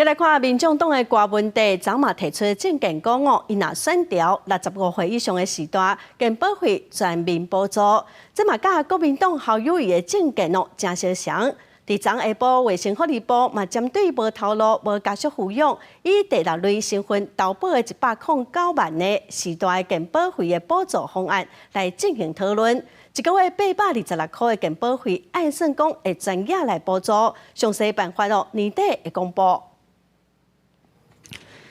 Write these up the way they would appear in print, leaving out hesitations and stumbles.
繼來看民眾黨的郭文帝，昨嘛提出政見講哦，伊若選調65歲以上的序大，健保費全面補助，這嘛佮國民黨侯友宜的政見哦，誠相像。佇昨下晡，衛生福利部嘛針對無頭路、無家屬扶養，以第六類身份投保的109萬个序大的健保費的補助方案來進行討論。一個月826塊的健保費，按算講會全額來補助，詳細辦法哦，年底會公布。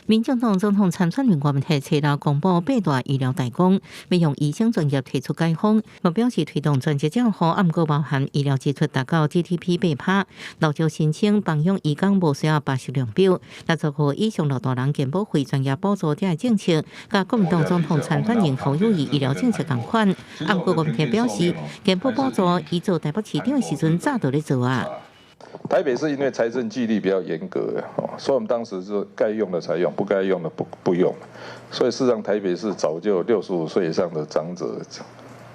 民進黨總統參選人郭文提初六公布八大醫療大綱，欲用醫生專業提出解方，目標是推動全職照護，毋過包含醫療支出達到 GDP 8%，老少申請幫養醫工無需要巴氏量表，65以上老大人健保費全額補助這个政策，佮國民黨總統參選人侯友宜醫療政策仝款。毋過郭文提表示，健保補助伊做台北市長的時陣早就咧做啊。台北市因為財政紀律比較嚴格，所以我們當時是該用的才用，不該用的不用。所以事實上，台北市早就65歲以上的長者，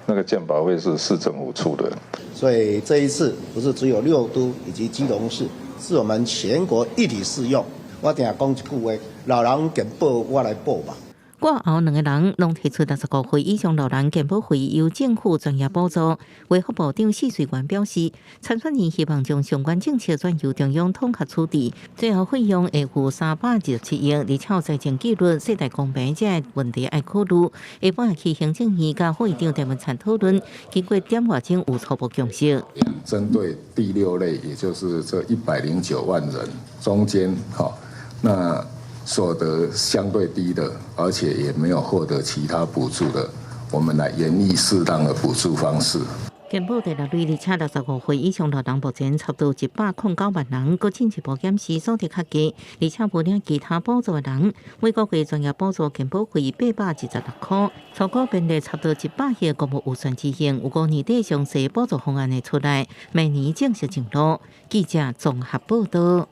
那個健保費是市政府出的。所以這一次不是只有六都以及基隆市，是我們全國一體適用。我定講一句話：老人健保我來保吧。郭侯兩个人攏提出65歲以上老人健保費由政府全額補助。衛福部長許瑞元表示，參選人希望將相關政策轉由中央統合處置，最後費用會負327億，而且財政紀律、世代公平這个問題愛考慮。下晡去行政院佮副議長鄭文燦討論，經過點外鐘有初步共識。針對第六類，也就是這109萬人中間，哈，那所得相對低的，而且也沒有獲得其他補助的，我們來研議適當的補助方式。健保第六類，而且65歲以上老人目前差不多109萬人，閣進一步檢視所得較低，而且無領其他補助的人，每個月全額補助健保費826塊，初步編列差不多100億國務預算執行，預估年底詳細補助方案會出來，明年正式上路。記者綜合報道。